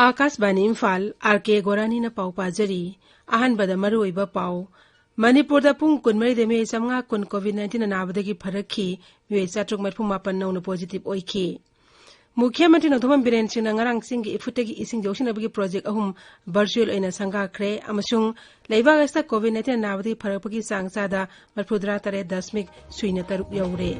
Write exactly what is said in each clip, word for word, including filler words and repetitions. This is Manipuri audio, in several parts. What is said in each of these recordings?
ꯑꯥꯀꯥꯁꯕꯥꯅꯤ ꯏꯝꯐꯥꯜ, ꯑꯥꯔ ꯀꯦ ꯒꯣꯔꯥꯅꯤꯅ ꯄꯥꯎ ꯄꯥꯖꯔꯤ꯫ ꯑꯍꯥꯟꯕꯗ ꯃꯔꯨꯑꯣꯏꯕ ꯄꯥꯎ꯫ ꯃꯅꯤꯄꯨꯔꯗ ꯄꯨꯡ ꯀꯨꯟꯃꯔꯤꯗ ꯃꯤꯑꯣꯏ ꯆꯥꯝꯃꯉꯥ ꯀꯨꯟ COVID nineteen ꯅꯥꯕꯗꯒꯤ ꯐꯔꯛꯈꯤ, ꯃꯤꯑꯣꯏ ꯆꯥꯇ꯭ꯔꯨꯛ ꯃꯔꯤꯐꯨ ꯃꯥꯄꯟ ꯅꯧꯅ positive ꯑꯣꯏꯈꯤ꯫ ꯃꯨꯈ꯭ꯌ ꯃꯟꯇ꯭ꯔꯤ ꯅꯣꯡꯊꯣꯝꯕꯝ ꯕꯤꯔꯦꯟ ꯁꯤꯡꯅ ꯉꯔꯥꯡ ꯆꯤꯡꯒꯤ ꯏꯐꯨꯠꯇꯒꯤ ꯏꯁꯤꯡ ꯌꯧꯁꯤꯟꯅꯕꯒꯤ project ꯑꯍꯨꯝ virtual ꯑꯣꯏꯅ ꯁꯪꯒꯥꯈ꯭ꯔꯦ ꯑꯃꯁꯨꯡ ꯂꯩꯕꯥꯛ ꯑꯁꯤꯗ COVID nineteen ꯅꯥꯕꯗꯒꯤ ꯐꯔꯛꯄꯒꯤ ꯆꯥꯡ ꯆꯥꯗ ꯃꯔꯤꯐꯨꯇꯔꯥ ꯇꯔꯦꯠ ꯗꯁꯃꯤꯛ ꯁꯨꯏꯅ ꯇꯔꯨꯛ ꯌꯧꯔꯦ꯫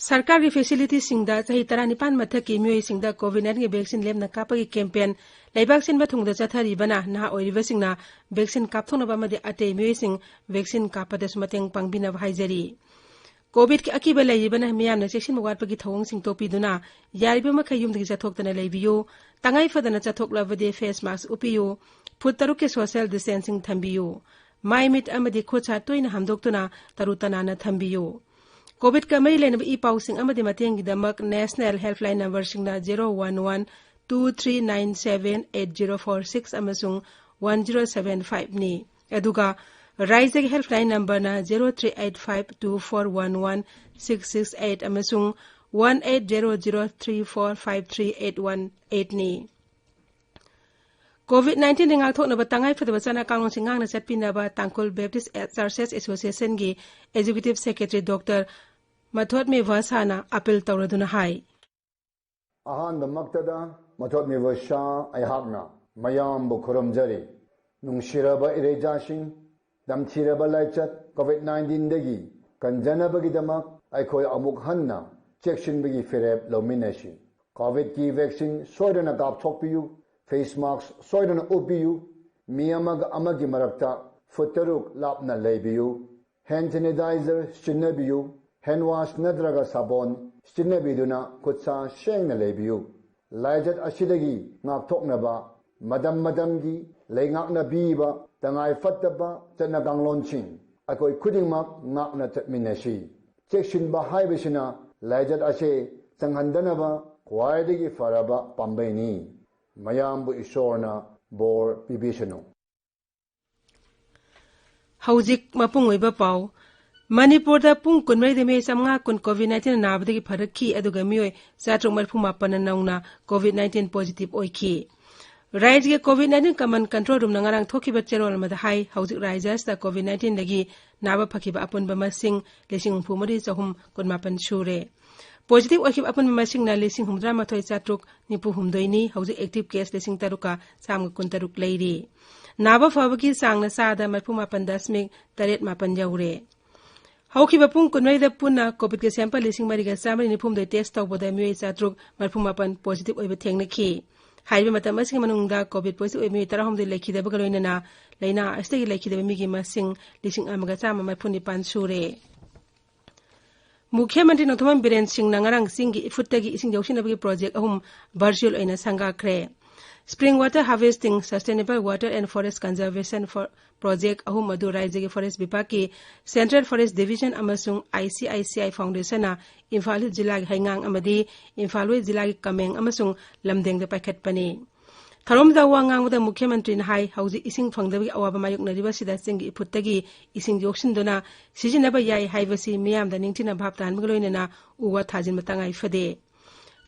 ꯁꯔꯀꯥꯔꯒꯤ facilityꯁꯤꯡꯗ ꯆꯍꯤ ꯇꯔꯥꯅꯤꯄꯥꯟ ꯃꯊꯛꯀꯤ ꯃꯤꯑꯣꯏꯁꯤꯡꯗ COVID nineteen vaccine ꯂꯦꯝꯅ ꯀꯥꯞꯄꯒꯤ campaign ꯂꯩꯕꯥꯛ ꯁꯤꯟꯕ ꯊꯨꯡꯅ ꯆꯠꯊꯔꯤꯕꯅ ꯅꯍꯥ ꯑꯣꯏꯔꯤꯕꯁꯤꯡꯅ vaccine ꯀꯥꯞꯊꯣꯛꯅꯕ ꯑꯃꯗꯤ ꯑꯇꯩ ꯃꯤꯑꯣꯏꯁꯤꯡ vaccine ꯀꯥꯞꯄꯗꯁꯨ ꯃꯇꯦꯡ ꯄꯥꯡꯕꯤꯅꯕ ꯍꯥꯏꯖꯔꯤ꯫ COVIDꯀꯤ ꯑꯀꯤꯕ ꯂꯩꯔꯤꯕꯅ ꯃꯤꯌꯥꯝꯅ ꯆꯦꯛꯁꯤꯟꯕ ꯋꯥꯠꯄꯒꯤ ꯊꯧꯑꯣꯡꯁꯤꯡ ꯇꯣꯛꯄꯤꯗꯨꯅ ꯌꯥꯔꯤꯕ ꯃꯈꯩ ꯌꯨꯝꯗꯒꯤ ꯆꯠꯊꯣꯛꯇꯅ ꯂꯩꯕꯤꯌꯨ꯫ ꯇꯉꯥꯏ ꯐꯗꯅ ꯆꯠꯊꯣꯛꯂꯕꯗꯤ face mask ꯎꯞꯄꯤꯌꯨ꯫ Foot ꯇꯔꯨꯛꯀꯤ social distancing ꯊꯝꯕꯤꯌꯨ꯫ ꯃꯥꯏ ꯃꯤꯠ ꯑꯃꯗꯤ ꯈꯨꯠ ꯁꯥ ꯇꯣꯏꯅ ꯍꯥꯝꯗꯣꯛꯇꯨꯅ ꯇꯔꯨ ꯇꯅꯥꯟꯅ ꯊꯝꯕꯤꯌꯨ꯫ COVIDꯀ ꯃꯔꯤ ꯂꯩꯅꯕ ꯏ ꯄꯥꯎꯁꯤꯡ ꯑꯃꯗꯤ ꯃꯇꯦꯡꯒꯤꯗꯃꯛ national helpline numberꯁꯤꯡꯅ zero one one two three nine seven eight zero four six ꯑꯃꯁꯨꯡ one zero seven fiveꯅꯤ꯫ ꯑꯗꯨꯒ ꯔꯥꯏꯖ꯭ꯌꯒꯤ helpline numberꯅ zero three eight five two four one one six six eight ꯑꯃꯁꯨꯡ one eight zero zero three four five three eight one eightꯅꯤ꯫ COVID nineteenꯗꯒꯤ ꯉꯥꯛꯊꯣꯛꯅꯕ ꯇꯉꯥꯏ ꯐꯗꯕ ꯆꯠꯅ ꯀꯥꯡꯂꯣꯟꯁꯤꯡ ꯉꯥꯛꯅ ꯆꯠꯄꯤꯅꯕ ꯇꯥꯡꯈꯨꯜ Baptist Churches Associationꯒꯤ Executive Secretary Doctor ꯃꯊꯣꯠꯃꯤ ꯚꯁꯥꯅ appeal ꯇꯧꯔꯗꯨꯅ ꯍꯥꯏ꯫ ꯑꯍꯥꯟꯕꯃꯛꯇꯗ ꯃꯊꯣꯠꯃꯤꯕ ꯁꯥ ꯑꯩꯍꯥꯛꯅ ꯃꯌꯥꯝꯕꯨ ꯈꯨꯔꯨꯝꯖꯔꯤ꯫ ꯅꯨꯡꯁꯤꯔꯕ ꯏꯔꯩꯆꯥꯁꯤꯡ, ꯇꯝꯊꯤꯔꯕ ꯂꯥꯏꯆꯠ COVID nineteenꯗꯒꯤ ꯀꯟꯖꯅꯕꯒꯤꯗꯃꯛ ꯑꯩꯈꯣꯏ ꯑꯃꯨꯛ ꯍꯟꯅ ꯆꯦꯛꯁꯤꯟꯕꯒꯤ ꯐꯤꯔꯦꯞ ꯂꯧꯃꯤꯟꯅꯁꯤ꯫ COVIDꯀꯤ vaccine ꯁꯣꯏꯗꯅ ꯀꯥꯞꯊꯣꯛꯄꯤꯌꯨ, face mask ꯁꯣꯏꯗꯅ ꯎꯞꯄꯤꯌꯨ, ꯃꯤ ꯑꯃꯒ ꯑꯃꯒꯤ ꯃꯔꯛꯇ foot ꯇꯔꯨꯛ ꯂꯥꯞꯅ ꯂꯩꯕꯤꯌꯨ, hand sanitizer ꯁꯤꯖꯤꯟꯅꯕꯤꯌꯨ, hand wash ꯅꯠꯇ꯭ꯔꯒ ꯁꯥꯄꯣꯟ ꯁꯤꯖꯤꯟꯅꯕꯤꯗꯨꯅ ꯈꯨꯠꯁꯥ ꯁꯦꯡꯅ ꯂꯩꯕꯤꯌꯨ꯫ ꯂꯥꯏꯆꯠ ꯑꯁꯤꯗꯒꯤ ꯉꯥꯛꯊꯣꯛꯅꯕ ꯃꯇꯝ ꯃꯇꯝꯒꯤ ꯂꯩꯉꯥꯛꯅ ꯄꯤꯕ ꯇꯉꯥꯏ ꯐꯠꯇꯕ ꯆꯠꯅ ꯀꯥꯡꯂꯣꯟꯁꯤꯡ ꯑꯩꯈꯣꯏ ꯈꯨꯗꯤꯡꯃꯛ ꯉꯥꯛꯅ ꯆꯠꯃꯤꯟꯅꯁꯤ꯫ ꯆꯦꯛꯁꯤꯟꯕ ꯍꯥꯏꯕꯁꯤꯅ ꯂꯥꯏꯆꯠ ꯑꯁꯤ ꯆꯪꯍꯟꯗꯅꯕ ꯈ꯭ꯋꯥꯏꯗꯒꯤ ꯐꯔꯕ ꯄꯥꯝꯕꯩꯅꯤ꯫ ꯃꯌꯥꯝꯕꯨ ꯏꯁꯣꯔꯅ ꯕꯣꯔ ꯄꯤꯕꯤꯁꯅꯨ꯫ ꯍꯧꯖꯤꯛ ꯃꯄꯨꯡ ꯑꯣꯏꯕ ꯄꯥꯎ꯫ ꯃꯅꯤꯄꯨꯔꯗ ꯄꯨꯡ ꯀꯨꯟꯃꯔꯤꯗ ꯃꯤꯑꯣꯏ ꯆꯥꯝꯃꯉꯥ ꯀꯨꯟ COVID nineteen ꯅꯥꯕꯗꯒꯤ ꯐꯔꯛꯈꯤ, ꯑꯗꯨꯒ ꯃꯤꯑꯣꯏ ꯆꯥꯇ꯭ꯔꯨꯛ ꯃꯔꯤꯐꯨ ꯃꯥꯄꯟꯅ ꯅꯧꯅ COVID nineteen positive ꯑꯣꯏꯈꯤ꯫ ꯔꯥꯖ꯭ꯌꯒꯤ COVID nineteen command control roomꯅ ꯉꯔꯥꯡ ꯊꯣꯛꯈꯤꯕ ꯆꯦꯔꯣꯜ ꯑꯃꯗ ꯍꯥꯏ, ꯍꯧꯖꯤꯛ ꯔꯥꯖ꯭ꯌ ꯑꯁꯤꯗ COVID nineteenꯗꯒꯤ ꯅꯥꯕ ꯐꯈꯤꯕ ꯑꯄꯨꯟꯕ ꯃꯁꯤꯡ ꯂꯤꯁꯤꯡ ꯍꯨꯝꯐꯨ ꯃꯔꯤ ꯆꯍꯨꯝ ꯀꯨꯟꯃꯥꯄꯟ ꯁꯨꯔꯦ꯫ Positive ꯑꯣꯏꯈꯤꯕ ꯑꯄꯨꯟꯕ ꯃꯁꯤꯡꯅ ꯂꯤꯁꯤꯡ ꯍꯨꯝꯐꯨꯇꯔꯥ ꯃꯥꯊꯣꯏ ꯆꯥꯇ꯭ꯔꯨꯛ ꯅꯤꯐꯨ ꯍꯨꯝꯗꯣꯏꯅꯤ꯫ ꯍꯧꯖꯤꯛ active case ꯂꯤꯁꯤꯡ ꯇꯔꯨꯛꯀ ꯆꯥꯝꯃꯒ ꯀꯨꯟꯇꯔꯨꯛ ꯂꯩꯔꯤ꯫ ꯅꯥꯕ ꯐꯕꯒꯤ ꯆꯥꯡꯅ ꯆꯥꯗ ꯃꯔꯤꯐꯨ ꯃꯥꯄꯟ ꯗꯁꯃꯤꯛ ꯇꯔꯦꯠ ꯃꯥꯄꯟ ꯌꯧꯔꯦ꯫ ꯍꯧꯈꯤꯕ ꯄꯨꯡ ꯀꯨꯟꯃꯔꯤꯗ ꯄꯨꯟꯅ COVIDꯀꯤ sample ꯂꯤꯁꯤꯡ ꯃꯔꯤꯒ ꯆꯥꯝꯃꯔꯤ ꯅꯤꯐꯨ ꯍꯨꯝꯗꯣꯏ test ꯇꯧꯕꯗ ꯃꯤꯑꯣꯏ ꯆꯥꯇ꯭ꯔꯨꯛ ꯃꯔꯤꯐꯨ ꯃꯥꯄꯟ positive ꯑꯣꯏꯕ ꯊꯦꯡꯅꯈꯤ꯫ ꯍꯥꯏꯔꯤꯕ ꯃꯇꯝ ꯑꯁꯤꯒꯤ ꯃꯅꯨꯡꯗ COVID positive ꯑꯣꯏꯕ ꯃꯤꯑꯣꯏ ꯇꯔꯥꯍꯨꯝꯗꯣꯏ ꯂꯩꯈꯤꯗꯕꯒ ꯂꯣꯏꯅꯅ ꯂꯥꯏꯅꯥ ꯑꯁꯤꯗꯒꯤ ꯂꯩꯈꯤꯗꯕ ꯃꯤꯒꯤ ꯃꯁꯤꯡ ꯂꯤꯁꯤꯡ ꯑꯃꯒ ꯆꯥꯝꯃ ꯃꯔꯤꯐꯨ ꯅꯤꯄꯥꯟ ꯁꯨꯔꯦ꯫ ꯃꯨꯈ꯭ꯌ ꯃꯟꯇ꯭ꯔꯤ ꯅꯣꯡꯊꯣꯝꯕꯝ ꯕꯤꯔꯦꯟ ꯁꯤꯡꯅ ꯉꯔꯥꯡ ꯆꯤꯡꯒꯤ ꯏꯐꯨꯠꯇꯒꯤ ꯏꯁꯤꯡ ꯌꯣꯛꯁꯤꯟꯅꯕꯒꯤ project ꯑꯍꯨꯝ virtual ꯑꯣꯏꯅ ꯁꯪꯒꯥꯈ꯭ꯔꯦ꯫ Spring water harvesting, sustainable water and forest conservation for project ꯑꯍꯨꯝ ꯑꯗꯨ ꯔꯥꯖ꯭ꯌꯒꯤ forest ꯕꯤꯚꯥꯒꯀꯤ Central Forest Division ꯑꯃꯁꯨꯡ ICICI Foundationꯅ ꯏꯝꯐꯥꯜ ꯏꯁ ꯖꯤꯂꯥꯒꯤ ꯍꯩꯉꯥꯡ ꯑꯃꯗꯤ ꯏꯝꯐꯥꯜ ꯋꯦꯁ ꯖꯤꯂꯥꯒꯤ ꯀꯃꯦꯡ ꯑꯃꯁꯨꯡ ꯂꯝꯗꯦꯡꯗ ꯄꯥꯏꯈꯠꯄꯅꯤ꯫ ꯊꯧꯔꯝꯗ ꯋꯥ ꯉꯥꯡꯕꯗ ꯃꯨꯈ꯭ꯌ ꯃꯟꯇ꯭ꯔꯤꯅ ꯍꯥꯏ, ꯍꯧꯖꯤꯛ ꯏꯁꯤꯡ ꯐꯪꯗꯕꯒꯤ ꯑꯋꯥꯕ ꯃꯥꯌꯣꯛꯅꯔꯤꯕꯁꯤꯗ ꯆꯤꯡꯒꯤ ꯏꯐꯨꯠꯇꯒꯤ ꯏꯁꯤꯡ ꯌꯣꯛꯁꯤꯟꯗꯨꯅ ꯁꯤꯖꯤꯟꯅꯕ ꯌꯥꯏ ꯍꯥꯏꯕꯁꯤ ꯃꯤꯌꯥꯝꯗ ꯅꯤꯡꯊꯤꯅ ꯚꯥꯞ ꯇꯥꯍꯟꯕꯒ ꯂꯣꯏꯅꯅ ꯎ ꯋꯥ ꯊꯥꯖꯤꯟꯕ ꯇꯉꯥꯏ ꯐꯗꯦ꯫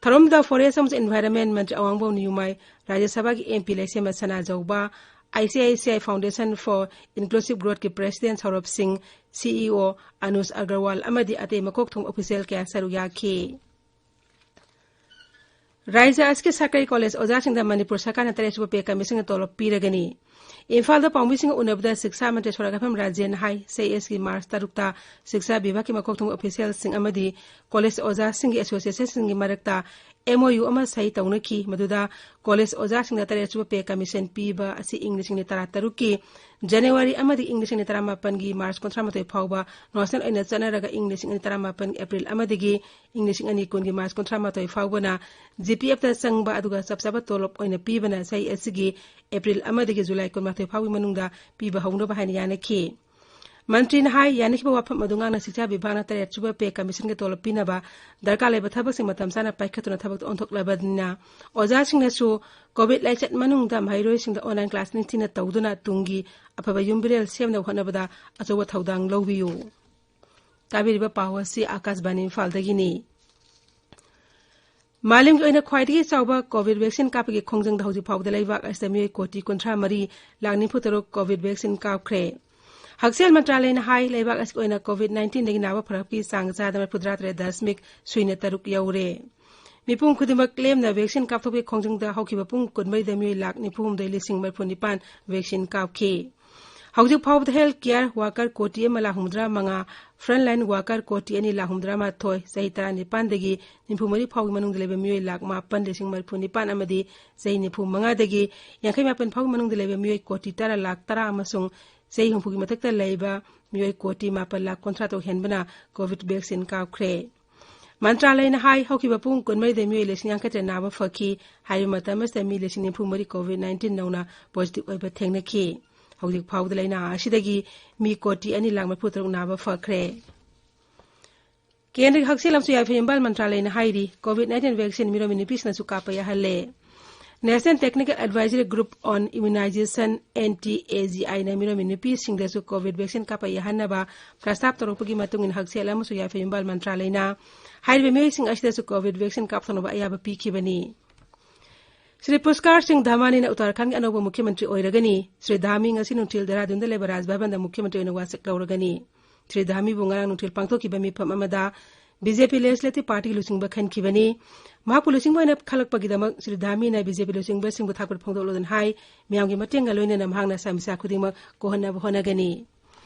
ꯊꯧꯔꯝꯗ Forest ꯑꯃꯁꯨꯡ Environment ꯃꯟꯇ꯭ꯔꯤ ꯑꯋꯥꯡꯕꯝ ꯅꯤꯌꯨꯃꯥꯏ, ꯔꯥꯖ꯭ꯌ ꯁꯚꯥꯒꯤ MP ꯂꯩꯁꯦꯝꯕ ꯁꯅꯥꯖꯧꯕ, ICICI Foundation for Inclusive Growthꯀꯤ President ꯁꯧꯔꯚ ꯁꯤꯡ, CEO ꯑꯅꯨꯖ ꯑꯒꯔꯋꯥꯜ ꯑꯃꯗꯤ ꯑꯇꯩ ꯃꯀꯣꯛ ꯊꯣꯡꯕ official ꯀꯌꯥ ꯁꯔꯨꯛ ꯌꯥꯈꯤ꯫ ꯔꯥꯖ꯭ꯌ ꯑꯁꯤꯒꯤ ꯁꯔꯀꯥꯔꯤ college ꯑꯣꯖꯥꯁꯤꯡꯗ ꯃꯅꯤꯄꯨꯔ ꯁꯔꯀꯥꯔꯅ ꯇꯔꯦꯠꯁꯨꯕ pay commissionꯒꯤ ꯇꯣꯂꯣꯞ ꯄꯤꯔꯒꯅꯤ꯫ ꯏꯝꯐꯥꯜꯗ ꯄꯥꯎꯃꯤꯁꯤꯡꯒ ꯎꯅꯕꯗ ꯁꯤꯛꯁꯥ ꯃꯟꯇ꯭ꯔꯤ ꯁꯣꯔꯥꯀꯩꯐꯝ ꯔꯥꯖꯦꯟ ꯍꯥꯏ, ꯁꯤꯛꯁꯥ ꯕꯤꯚꯥꯒꯀꯤ ꯃꯀꯣꯛ ꯊꯣꯡꯕ officialꯁꯤꯡ ꯑꯃꯗꯤ college ꯑꯣꯖꯥꯁꯤꯡꯒꯤ associationꯁꯤꯡꯒꯤ ꯃꯔꯛꯇ MOU ꯑꯃ ꯁꯍꯤ ꯇꯧꯅꯈꯤ, ꯃꯗꯨꯗ college ꯑꯣꯖꯥꯁꯤꯡꯗ ꯇꯔꯦꯠꯁꯨꯕ pay commission ꯄꯤꯕ ꯑꯁꯤ ꯏꯪ ꯂꯤꯁꯤꯡ ꯑꯅꯤ ꯇꯔꯥꯇꯔꯨꯛꯀꯤ January ꯑꯃꯗꯤ ꯏꯪ ꯂꯤꯁꯤꯡ ꯑꯅꯤ ꯇꯔꯥꯃꯥꯄꯟꯒꯤ March ꯀꯨꯟꯊ꯭ꯔꯥꯃꯥꯊꯣꯏ ꯐꯥꯎꯕ national ꯑꯣꯏꯅ ꯆꯠꯅꯔꯒ ꯏꯪ ꯂꯤꯁꯤꯡ ꯑꯅꯤ ꯇꯔꯥꯃꯥꯄꯟꯒꯤ April ꯑꯃꯗꯒꯤ ꯏꯪ ꯂꯤꯁꯤꯡ ꯑꯅꯤ ꯀꯨꯟꯒꯤ March ꯀꯨꯟꯊ꯭ꯔꯥꯃꯥꯊꯣꯏ ꯐꯥꯎꯕꯅ GPFꯇ ꯆꯪꯕ, ꯑꯗꯨꯒ ꯆꯞ ꯆꯥꯕ ꯇꯣꯂꯣꯞ ꯑꯣꯏꯅ ꯄꯤꯕꯅ ꯆꯍꯤ ꯑꯁꯤꯒꯤ April ꯑꯃꯗꯒꯤ July ꯀꯨꯟꯃꯥꯊꯣꯏ ꯐꯥꯎꯒꯤ ꯃꯅꯨꯡꯗ ꯄꯤꯕ ꯍꯧꯅꯕ ꯍꯥꯏꯅ ꯌꯥꯅꯈꯤ꯫ ꯃꯟꯇ꯭ꯔꯤꯅ ꯍꯥꯏ, ꯌꯥꯅꯈꯤꯕ ꯋꯥꯐꯝ ꯑꯗꯨ ꯉꯥꯛꯅ ꯁꯤꯛꯁꯥ ꯕꯤꯚꯥꯒꯅ ꯇꯔꯦꯠ ꯁꯨꯕ ꯄꯦ ꯀꯃꯤꯁꯟꯒꯤ ꯇꯣꯂꯣꯞ ꯄꯤꯅꯕ ꯗꯔꯀꯥꯔ ꯂꯩꯕ ꯊꯕꯛꯁꯤꯡ ꯃꯇꯝ ꯆꯥꯅ ꯄꯥꯏꯈꯠꯇꯨꯅ ꯊꯕꯛꯇ ꯑꯣꯟꯊꯣꯛꯂꯕꯅꯤꯅ ꯑꯣꯖꯥꯁꯤꯡꯅꯁꯨ ꯀꯣꯚꯤꯗ ꯂꯥꯏꯆꯠ ꯃꯅꯨꯡꯗ ꯃꯍꯩꯔꯣꯏꯁꯤꯡꯗ online class ꯅꯤꯡꯊꯤꯅ ꯇꯧꯗꯨꯅ ꯇꯨꯡꯒꯤ ꯑꯐꯕ ꯌꯨꯝꯕꯤꯔꯦꯜ ꯁꯦꯝꯅꯕ ꯍꯣꯠꯅꯕꯗ ꯑꯆꯧꯕ ꯊꯧꯗꯥꯡ ꯂꯧꯕꯤꯌꯨ꯫ ꯇꯥꯕꯤꯔꯤꯕ ꯄꯥꯎ ꯑꯁꯤ ꯑꯥꯀꯥꯁꯕꯥꯅꯤ ꯏꯝꯐꯥꯜꯗꯒꯤꯅꯤ꯫ ꯃꯥꯂꯦꯝꯒꯤ ꯑꯣꯏꯅ ꯈ꯭ꯋꯥꯏꯗꯒꯤ ꯆꯥꯎꯕ ꯀꯣꯚꯤꯗ ꯚꯦꯛꯁꯤꯟ ꯀꯥꯞꯄꯒꯤ ꯈꯣꯡꯖꯪꯗ ꯍꯧꯖꯤꯛ ꯐꯥꯎꯕꯗ ꯂꯩꯕꯥꯛ ꯑꯁꯤꯗ ꯃꯤꯑꯣꯏ ꯀꯣꯇꯤ ꯀꯨꯟꯊ꯭ꯔꯥ ꯃꯔꯤ ꯂꯥꯛ ꯅꯤꯐꯨ ꯇꯔꯨꯛ ꯀꯣꯚꯤꯗ ꯚꯦꯛꯁꯤꯟ ꯀꯥꯞꯈ꯭ꯔꯦ꯫ ꯍꯛꯁꯦꯜ ꯃꯟꯇ꯭ꯔꯥꯂꯌꯅ ꯍꯥꯏ, ꯂꯩꯕꯥꯛ ꯑꯁꯤꯒꯤ ꯑꯣꯏꯅ ꯀꯣꯚꯤꯗ ꯅꯥꯏꯟꯇꯤꯟꯗꯒꯤ ꯅꯥꯕ ꯐꯔꯛꯄꯒꯤ ꯆꯥꯡ ꯆꯥꯗ ꯃꯔꯤꯐꯨꯇꯔꯥ ꯇꯔꯦꯠ ꯗꯁꯃꯤꯛ ꯁꯨꯏꯅ ꯇꯔꯨꯛ ꯌꯧꯔꯦ꯫ ꯃꯤꯄꯨꯝ ꯈꯨꯗꯤꯡꯃꯛ ꯂꯦꯝꯅ ꯚꯦꯛꯁꯤꯟ ꯀꯥꯞꯊꯣꯛꯄꯒꯤ ꯈꯣꯡꯖꯪꯗ ꯍꯧꯈꯤꯕ ꯄꯨꯡ ꯀꯨꯟꯃꯔꯤꯗ ꯃꯤꯑꯣꯏ ꯂꯥꯛ ꯅꯤꯐꯨ ꯍꯨꯝꯗꯣꯏ ꯂꯤꯁꯤꯡ ꯃꯔꯤꯐꯨ ꯅꯤꯄꯥꯟ ꯚꯦꯛꯁꯤꯟ ꯀꯥꯞꯈꯤ꯫ ꯍꯧꯖꯤꯛ ꯐꯥꯎꯕꯗ health care worker ꯀꯣꯇꯤ ꯑꯃ ꯂꯥꯛ ꯍꯨꯝꯐꯨꯇꯔꯥ ꯃꯉꯥ, frontline worker ꯀꯣꯇꯤ ꯑꯅꯤ ꯂꯥꯛ ꯍꯨꯝꯐꯨꯇꯔꯥ ꯃꯥꯊꯣꯏ, ꯆꯍꯤ ꯇꯔꯥꯅꯤꯄꯥꯟꯗꯒꯤ ꯅꯤꯐꯨ ꯃꯔꯤ ꯐꯥꯎꯒꯤ ꯃꯅꯨꯡꯗ ꯂꯩꯕ ꯃꯤꯑꯣꯏ ꯂꯥꯛ ꯃꯥꯄꯟ ꯂꯤꯁꯤꯡ ꯃꯔꯤꯐꯨ ꯅꯤꯄꯥꯟ ꯑꯃꯗꯤ ꯆꯍꯤ ꯅꯤꯐꯨ ꯃꯉꯥꯗꯒꯤ ꯌꯥꯡꯈꯩ ꯃꯥꯄꯟ ꯐꯥꯎꯒꯤ ꯃꯅꯨꯡꯗ ꯂꯩꯕ ꯃꯤꯑꯣꯏ ꯀꯣꯇꯤ ꯇꯔꯥ ꯂꯥꯛ ꯇꯔꯥ ꯑꯃꯁꯨꯡ ꯆꯍꯤ ꯍꯨꯝꯐꯨꯒꯤ ꯃꯊꯛꯇ ꯂꯩꯕ ꯃꯤꯑꯣꯏ ꯀꯣꯇꯤ ꯃꯥꯄꯟ ꯂꯥꯛ ꯀꯨꯟꯊ꯭ꯔꯥ ꯇꯔꯨꯛ ꯍꯦꯟꯕꯅ ꯀꯣꯚꯤꯗ ꯚꯦꯛꯁꯤꯟ ꯀꯥꯞꯈ꯭ꯔꯦ꯫ ꯃꯟꯇ꯭ꯔꯥꯂꯌꯅ ꯍꯥꯏ, ꯍꯧꯈꯤꯕ ꯄꯨꯡ ꯀꯨꯟꯃꯔꯤꯗ ꯃꯤꯑꯣꯏ ꯂꯤꯁꯤꯡ ꯌꯥꯡꯈꯩ ꯇꯔꯦꯠ ꯅꯥꯕ ꯐꯈꯤ꯫ ꯍꯥꯏꯔꯤꯕ ꯃꯇꯝ ꯑꯁꯤꯗ ꯃꯤ ꯂꯤꯁꯤꯡ ꯅꯤꯐꯨ ꯃꯔꯤ ꯀꯣꯚꯤꯗ ꯅꯥꯏꯟꯇꯤꯟ ꯅꯧꯅ ꯄꯣꯖꯤꯇꯤꯚ ꯑꯣꯏꯕ ꯊꯦꯡꯅꯈꯤ꯫ ꯍꯧꯖꯤꯛ ꯐꯥꯎꯕꯗ ꯂꯥꯏꯅꯥ ꯑꯁꯤꯗꯒꯤ ꯃꯤ ꯀꯣꯇꯤ ꯑꯅꯤ ꯂꯥꯛ ꯃꯔꯤꯐꯨ ꯇꯔꯨꯛ ꯅꯥꯕ ꯐꯈ꯭ꯔꯦ꯫ ꯀꯦꯟꯗ꯭ꯔꯒꯤ ꯍꯛꯁꯦꯜ ꯑꯃꯁꯨꯡ ꯌꯥꯏꯐ ꯌꯨꯝꯕꯥꯜ ꯃꯟꯇ꯭ꯔꯥꯂꯌꯅ ꯍꯥꯏꯔꯤ, ꯀꯣꯚꯤꯗ ꯅꯥꯏꯟꯇꯤꯟ ꯚꯦꯛꯁꯤꯟ ꯃꯤꯔꯣꯟꯕꯤ ꯅꯨꯄꯤꯁꯤꯡꯅꯁꯨ ꯀꯥꯞꯄ ꯌꯥꯍꯜꯂꯦ꯫ National Technical Advisory Group on Immunization, N T A G I ꯅ ꯃꯤꯔꯣꯟꯕꯤ ꯅꯨꯄꯤꯁꯤꯡꯗꯁꯨ ꯀꯣꯚꯤꯗ ꯚꯦꯛꯁꯤꯟ ꯀꯥꯞꯄ ꯌꯥꯍꯟꯅꯕ ꯄ꯭ꯔꯁꯇꯥꯞ ꯇꯧꯔꯛꯄꯒꯤ ꯃꯇꯨꯡ ꯏꯟꯅ ꯍꯛꯁꯦꯜ ꯑꯃꯁꯨꯡ ꯌꯥꯏꯐ ꯌꯨꯝꯕꯥꯜ ꯃꯟꯇ꯭ꯔꯥꯂꯌꯅ ꯍꯥꯏꯔꯤꯕ ꯃꯤꯑꯣꯏꯁꯤꯡ ꯑꯁꯤꯗꯁꯨ ꯀꯣꯚꯤꯗ ꯚꯦꯛꯁꯤꯟ ꯀꯥꯞꯊꯣꯛꯅꯕ ꯑꯌꯥꯕ ꯄꯤꯈꯤꯕꯅꯤ꯫ ꯁ꯭ꯔꯤ ꯄꯨꯁꯀꯥꯔ ꯁꯤꯡ ꯙꯥꯃꯥꯅꯤꯅ ꯎꯠꯇꯔꯥꯈꯟꯗꯒꯤ ꯑꯅꯧꯕ ꯃꯨꯈ꯭ꯌ ꯃꯟꯇ꯭ꯔꯤ ꯑꯣꯏꯔꯒꯅꯤ꯫ ꯁ꯭ꯔꯤ ꯙꯥꯃꯤ ꯉꯁꯤ ꯅꯨꯡꯊꯤꯜ ꯗꯦꯍꯔꯥꯗꯨꯟꯗ ꯂꯩꯕ ꯔꯥꯖ ꯚꯕꯟꯗ ꯃꯨꯈ꯭ꯌ ꯃꯟꯇ꯭ꯔꯤ ꯑꯣꯏꯅ ꯋꯥꯁꯛ ꯂꯧꯔꯒꯅꯤ꯫ ꯁ꯭ꯔꯤ ꯙꯥꯃꯤꯕꯨ ꯉꯔꯥꯡ ꯅꯨꯡꯊꯤꯜ ꯄꯥꯡꯊꯣꯛꯈꯤꯕ ꯃꯤꯐꯝ ꯑꯃꯗ ꯕꯤ ꯖꯦ ꯄꯤ Legislative Party ꯒꯤ ꯂꯨꯆꯤꯡꯕ ꯈꯟꯈꯤꯕꯅꯤ꯫ ꯃꯍꯥꯛꯄꯨ ꯂꯨꯆꯤꯡꯕ ꯑꯣꯏꯅ ꯈꯜꯂꯛꯄꯒꯤꯗꯃꯛ ꯁ꯭ꯔꯤ ꯙꯥꯃꯤꯅ ꯕꯤ ꯖꯦ ꯄꯤ ꯂꯨꯆꯤꯡꯕꯁꯤꯡꯕꯨ ꯊꯥꯒꯠꯄ ꯐꯣꯡꯗꯣꯛꯂꯗꯨꯅ ꯍꯥꯏ, ꯃꯤꯌꯥꯝꯒꯤ ꯃꯇꯦꯡꯒ ꯂꯣꯏꯅꯅ ꯃꯍꯥꯛꯅ ꯁꯃꯁ꯭ꯌꯥ ꯈꯨꯗꯤꯡꯃꯛ ꯀꯣꯛꯍꯟꯅꯕ ꯍꯣꯠꯅꯒꯅꯤ꯫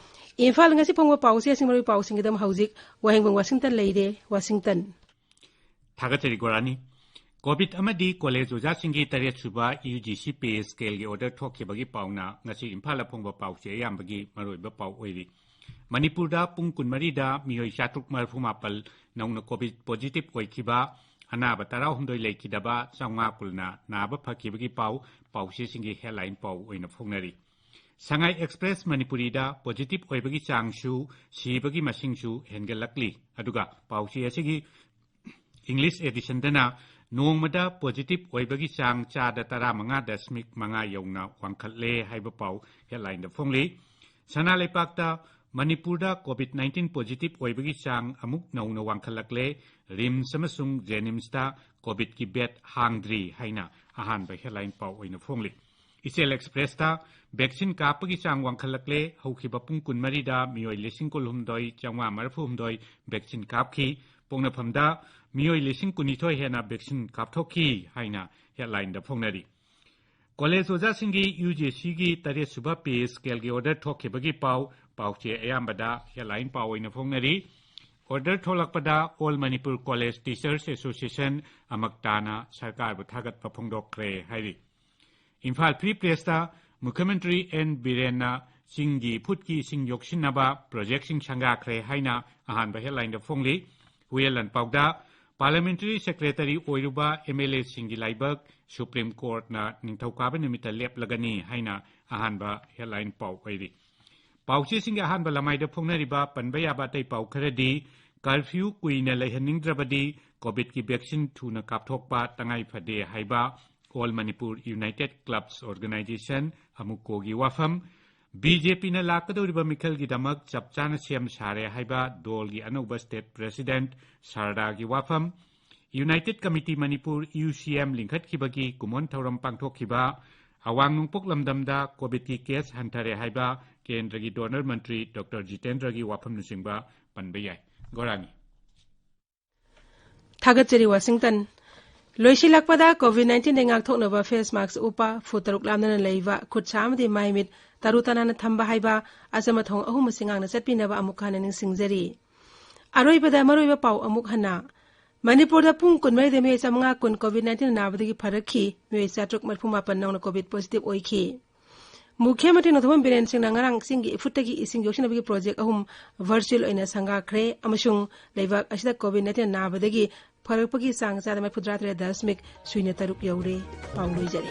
ꯏꯝꯐꯥꯜ ꯉꯁꯤ ꯐꯣꯡꯕ ꯄꯥꯎꯆꯦꯁꯤꯡ ꯃꯔꯨꯑꯣꯏꯕ ꯄꯥꯎꯁꯤꯡꯒꯤꯗꯃꯛ ꯍꯧꯖꯤꯛ ꯋꯥꯍꯦꯡꯕꯝ ꯋꯥꯁꯤꯡꯇꯟ ꯂꯩꯔꯦ, ꯋꯥꯁꯤꯡꯇꯟ꯫ ꯊꯥꯒꯠꯆꯔꯤ ꯒꯣꯔꯥꯅꯤ꯫ ꯀꯣꯚꯤꯗ ꯑꯃꯗꯤ ꯀꯣꯂꯦꯖ ꯑꯣꯖꯥꯁꯤꯡꯒꯤ ꯇꯔꯦꯠ ꯁꯨꯕ U G C pay scale ꯒꯤ order ꯊꯣꯛꯈꯤꯕꯒꯤ ꯄꯥꯎꯅ ꯉꯁꯤ ꯏꯝꯐꯥꯜꯗ ꯐꯣꯡꯕ ꯄꯥꯎꯆꯦ ꯑꯌꯥꯝꯕꯒꯤ ꯃꯔꯨꯑꯣꯏꯕ ꯄꯥꯎ ꯑꯣꯏꯔꯤ꯫ ꯃꯅꯤꯄꯨꯔꯗ ꯄꯨꯡ ꯀꯨꯟꯃꯔꯤꯗ ꯃꯤꯑꯣꯏ ꯆꯥꯇ꯭ꯔꯨꯛ ꯃꯔꯤꯐꯨ ꯃꯥꯄꯟ ꯅꯧꯅ ꯀꯣꯚꯤꯗ ꯄꯣꯖꯤꯇꯤꯚ ꯑꯣꯏꯈꯤꯕ, ꯑꯅꯥꯕ ꯇꯔꯥꯍꯨꯝꯗꯣꯏ ꯂꯩꯈꯤꯗꯕ, ꯆꯥꯝꯃꯉꯥ ꯀꯨꯟꯅ ꯅꯥꯕ ꯐꯈꯤꯕꯒꯤ ꯄꯥꯎ ꯄꯥꯎꯆꯦꯁꯤꯡꯒꯤ headline ꯄꯥꯎ ꯑꯣꯏꯅ ꯐꯣꯡꯅꯔꯤ꯫ ꯁꯉꯥꯏ ꯑꯦꯛꯁꯄ꯭ꯔꯦꯁ ꯃꯅꯤꯄꯨꯔꯤꯗ ꯄꯣꯖꯤꯇꯤꯚ ꯑꯣꯏꯕꯒꯤ ꯆꯥꯡꯁꯨ, ꯁꯤꯕꯒꯤ ꯃꯁꯤꯡꯁꯨ ꯍꯦꯟꯒꯠꯂꯛꯂꯤ꯫ ꯑꯗꯨꯒ ꯄꯥꯎꯆꯦ ꯑꯁꯤꯒꯤ ꯏꯪꯂꯤꯁ ꯑꯦꯗꯤꯁꯟꯗꯅ ꯅꯣꯡꯃꯗ ꯄꯣꯖꯤꯇꯤꯚ ꯑꯣꯏꯕꯒꯤ ꯆꯥꯡ ꯆꯥꯗ ꯇꯔꯥꯃꯉꯥ ꯗꯁꯃꯤꯛ ꯃꯉꯥ ꯌꯧꯅ ꯋꯥꯡꯈꯠꯂꯦ ꯍꯥꯏꯕ ꯄꯥꯎ ꯍꯦꯗꯂꯥꯏꯟꯗ ꯐꯣꯡꯂꯤ꯫ ꯁꯅꯥ ꯂꯩꯄꯥꯛꯇ ꯃꯅꯤꯄꯨꯔꯗ ꯀꯣꯚꯤꯗ ꯅꯥꯏꯟꯇꯤꯟ ꯄꯣꯖꯤꯇꯤꯚ ꯑꯣꯏꯕꯒꯤ ꯆꯥꯡ ꯑꯃꯨꯛ ꯅꯧꯅ ꯋꯥꯡꯈꯠꯂꯛꯂꯦ꯫ ꯔꯤꯝꯁ ꯑꯃꯁꯨꯡ ꯖꯦꯅꯤꯝꯁꯇ ꯀꯣꯚꯤꯗꯀꯤ ꯕꯦꯗ ꯍꯥꯡꯗ꯭ꯔꯤ ꯍꯥꯏꯅ ꯑꯍꯥꯟꯕ ꯍꯦꯗꯂꯥꯏꯟ ꯄꯥꯎ ꯑꯣꯏꯅ ꯐꯣꯡꯂꯤ꯫ ꯏꯆꯦꯜ ꯑꯦꯛꯁꯄ꯭ꯔꯦꯁꯇ ꯚꯦꯛꯁꯤꯟ ꯀꯥꯞꯄꯒꯤ ꯆꯥꯡ ꯋꯥꯡꯈꯠꯂꯛꯂꯦ꯫ ꯍꯧꯈꯤꯕ ꯄꯨꯡ ꯀꯨꯟꯃꯔꯤꯗ ꯃꯤꯑꯣꯏ ꯂꯤꯁꯤꯡ ꯀꯨꯟꯍꯨꯝꯗꯣꯏ ꯆꯥꯝꯃꯉꯥ ꯃꯔꯤꯐꯨꯍꯨꯝꯗꯣꯏ ꯚꯦꯛꯁꯤꯟ ꯀꯥꯞꯈꯤ꯫ ꯄꯣꯛꯅꯐꯝꯗ ꯃꯤꯑꯣꯏ ꯂꯤꯁꯤꯡ ꯀꯨꯟꯅꯤꯊꯣꯏ ꯍꯦꯟꯅ ꯚꯦꯛꯁꯤꯟ ꯀꯥꯞꯊꯣꯛꯈꯤ ꯍꯥꯏꯅ ꯍꯦꯗꯂꯥꯏꯟꯗ ꯐꯣꯡꯅꯔꯤ꯫ ꯀꯣꯂꯦꯖ ꯑꯣꯖꯥꯁꯤꯡꯒꯤ ꯌꯨ ꯖꯤ ꯁꯤꯒꯤ ꯇꯔꯦꯠ ꯁꯨꯕ ꯄꯦ ꯁ꯭ꯀꯦꯜꯒꯤ ꯑꯣꯔꯗꯔ ꯊꯣꯛꯈꯤꯕꯒꯤ ꯄꯥꯎ ꯄꯥꯎꯆꯦ ꯑꯌꯥꯝꯕꯗ ꯍꯦꯗꯂꯥꯏꯟ ꯄꯥꯎ ꯑꯣꯏꯅ ꯐꯣꯡꯅꯔꯤ꯫ ꯑꯣꯔꯗꯔ ꯊꯣꯛꯂꯛꯄꯗ all Manipur college teachers association ꯑꯃꯛꯇꯥꯅ ꯁꯔꯀꯥꯔꯕꯨ ꯊꯥꯒꯠꯄ ꯐꯣꯡꯗꯣꯛꯈ꯭ꯔꯦ ꯍꯥꯏꯔꯤ꯫ ꯏꯝꯐꯥꯜ ꯐ꯭ꯔꯤ ꯄ꯭ꯔꯦꯁꯇ ꯃꯨꯈ꯭ꯌꯃꯟꯇ꯭ꯔꯤ ꯑꯦꯟ ꯕꯤꯔꯦꯟꯅ ꯆꯤꯡꯒꯤ ꯏꯐꯨꯠꯀꯤ ꯏꯁꯤꯡ ꯌꯣꯛꯁꯤꯟꯅꯕ ꯄ꯭ꯔꯣꯖꯦꯛꯁꯤꯡ ꯁꯪꯒꯥꯈ꯭ꯔꯦ ꯍꯥꯏꯅ ꯑꯍꯥꯟꯕ ꯍꯦꯗꯂꯥꯏꯟꯗ ꯐꯣꯡꯂꯤ꯫ ꯍꯨꯌꯦꯟ ꯂꯥꯟꯄꯥꯎꯗ ꯄꯥꯔꯂꯤꯌꯥꯃꯦꯟꯇꯔꯤ ꯁꯦꯀ꯭ꯔꯦꯇꯔꯤ ꯑꯣꯏꯔꯨꯕ ꯑꯦꯝ ꯑꯦꯜ ꯑꯦꯁꯤꯡꯒꯤ ꯂꯥꯏꯕꯛ ꯁꯨꯄ꯭ꯔꯤꯝ ꯀꯣꯔꯠꯅ ꯅꯤꯡꯊꯧꯀꯥꯕ ꯅꯨꯃꯤꯠꯇ ꯂꯦꯞꯂꯒꯅꯤ ꯍꯥꯏꯅ ꯑꯍꯥꯟꯕ ꯍꯦꯗꯂꯥꯏꯟ ꯄꯥꯎ ꯑꯣꯏꯔꯤ꯫ ꯄꯥꯎꯆꯦꯁꯤꯡꯒꯤ ꯑꯍꯥꯟꯕ ꯂꯃꯥꯏꯗ ꯐꯣꯡꯅꯔꯤꯕ ꯄꯟꯕ ꯌꯥꯕ ꯑꯇꯩ ꯄꯥꯎ ꯈꯔꯗꯤ, ꯀꯔꯐ꯭ꯌꯨ ꯀꯨꯏꯅ ꯂꯩꯍꯟꯅꯤꯡꯗ꯭ꯔꯕꯗꯤ ꯀꯣꯚꯤꯗꯀꯤ ꯚꯦꯛꯁꯤꯟ ꯊꯨꯅ ꯀꯥꯞꯊꯣꯛꯄ ꯇꯉꯥꯏ ꯐꯗꯦ ꯍꯥꯏꯕ ꯑꯣꯜ ꯃꯅꯤꯄꯨꯔ ꯌꯨꯅꯥꯏꯇꯦꯗ ꯀ꯭ꯂꯕꯁ ꯑꯣꯔꯒꯅꯥꯏꯖꯦꯁꯟ, ꯑꯃꯨꯀꯣꯒꯤ ꯋꯥꯐꯝ, ꯕꯤ ꯖꯦ ꯄꯤꯅ ꯂꯥꯛꯀꯗꯧꯔꯤꯕ ꯃꯤꯈꯜꯒꯤꯗꯃꯛ ꯆꯞ ꯆꯥꯅ ꯁꯦꯝ ꯁꯥꯔꯦ ꯍꯥꯏꯕ ꯗꯣꯜꯒꯤ ꯑꯅꯧꯕ ꯁ꯭ꯇꯦꯠ ꯄ꯭ꯔꯦꯁꯤꯗꯦꯟꯠ ꯁꯥꯔꯗꯥꯒꯤ ꯋꯥꯐꯝ, ꯌꯨꯅꯥꯏꯇꯦꯗ ꯀꯃꯤꯇꯤ ꯃꯅꯤꯄꯨꯔ, ꯌꯨ ꯁꯤ ꯑꯦꯝ, ꯂꯤꯡꯈꯠꯈꯤꯕꯒꯤ ꯀꯨꯝꯑꯣꯟ ꯊꯧꯔꯝ ꯄꯥꯡꯊꯣꯛꯈꯤꯕ, ꯑꯋꯥꯡ ꯅꯣꯡꯄꯣꯛ ꯂꯝꯗꯝꯗ ꯀꯣꯚꯤꯗꯀꯤ ꯀꯦꯁ ꯍꯟꯊꯔꯦ ꯍꯥꯏꯕ ꯀꯦꯟꯗ꯭ꯔꯒꯤ ꯗꯣꯅꯔ ꯃꯟꯇ꯭ꯔꯤ ꯗꯣꯛꯇꯔ ꯖꯤꯇꯦꯟꯗ꯭ꯔꯒꯤ ꯋꯥꯐꯝꯅꯆꯤꯡꯕ ꯄꯟꯕ ꯌꯥꯏ꯫ ꯒꯣꯔꯥꯅꯤ꯫ ꯊꯥꯒꯠꯆꯔꯤ, ꯋꯥꯁꯤꯡꯇꯟ꯫ ꯂꯣꯏꯁꯤꯜꯂꯛꯄꯗ ꯀꯣꯚꯤꯗ ꯅꯥꯏꯟꯇꯤꯟꯗꯒꯤ ꯉꯥꯛꯊꯣꯛꯅꯕ ꯐꯦꯁ ꯃꯥꯛꯁ ꯎꯞꯄ, ꯐꯨꯠ ꯇꯔꯨꯛ ꯂꯥꯞꯅꯅ ꯂꯩꯕ, ꯈꯨꯠ ꯁꯥ ꯑꯃꯗꯤ ꯃꯥꯏ ꯃꯤꯠ ꯇꯔꯨ ꯇꯅꯥꯟꯅ ꯊꯝꯕ ꯍꯥꯏꯕ ꯑꯆꯝꯕ ꯊꯧꯑꯣꯡ ꯑꯍꯨꯝ ꯑꯁꯤ ꯉꯥꯛꯅ ꯆꯠꯄꯤꯅꯕ ꯑꯃꯨꯛ ꯍꯟꯅ ꯅꯤꯡꯁꯤꯡꯖꯔꯤ꯫ ꯑꯔꯣꯏꯕꯗ ꯃꯔꯨꯑꯣꯏꯕ ꯄꯥꯎ ꯑꯃꯨꯛ ꯍꯟꯅ꯫ ꯃꯅꯤꯄꯨꯔꯗ ꯄꯨꯡ ꯀꯨꯟꯃꯔꯤꯗ ꯃꯤꯑꯣꯏ ꯆꯥꯝꯃꯉꯥ ꯀꯨꯟ ꯀꯣꯚꯤꯗ ꯅꯥꯏꯟꯇꯤꯟ ꯅꯥꯕꯗꯒꯤ ꯐꯔꯛꯈꯤ, ꯃꯤꯑꯣꯏ ꯆꯥꯇ꯭ꯔꯨꯛ ꯃꯔꯤꯐꯨ ꯃꯥꯄꯟ ꯅꯧꯅ ꯀꯣꯚꯤꯗ ꯄꯣꯖꯤꯇꯤꯚ ꯑꯣꯏꯈꯤ꯫ ꯃꯨꯈ꯭ꯌ ꯃꯟꯇ꯭ꯔꯤ ꯅꯣꯡꯊꯣꯝꯕꯝ ꯕꯤꯔꯦꯟ ꯁꯤꯡꯅ ꯉꯔꯥꯡ ꯆꯤꯡꯒꯤ ꯏꯐꯨꯠꯇꯒꯤ ꯏꯁꯤꯡ ꯌꯣꯛꯁꯤꯟꯅꯕꯒꯤ ꯄ꯭ꯔꯣꯖꯦꯛ ꯑꯍꯨꯝ ꯚꯔꯆꯨꯑꯦꯜ ꯑꯣꯏꯅ ꯁꯪꯒꯥꯈ꯭ꯔꯦ ꯑꯃꯁꯨꯡ ꯂꯩꯕꯥꯛ ꯑꯁꯤꯗ ꯀꯣꯚꯤꯗ ꯅꯥꯏꯟꯇꯤꯟ ꯅꯥꯕꯗꯒꯤ ꯐꯔꯛꯄꯒꯤ ꯆꯥꯡ ꯆꯥꯗ ꯃꯔꯤꯐꯨꯇꯔꯥ ꯇꯔꯦꯠ ꯗꯁꯃꯤꯛ ꯁꯨꯏꯅ ꯇꯔꯨꯛ ꯌꯧꯔꯦ꯫ ꯄꯥꯎ ꯂꯣꯏꯖꯔꯦ꯫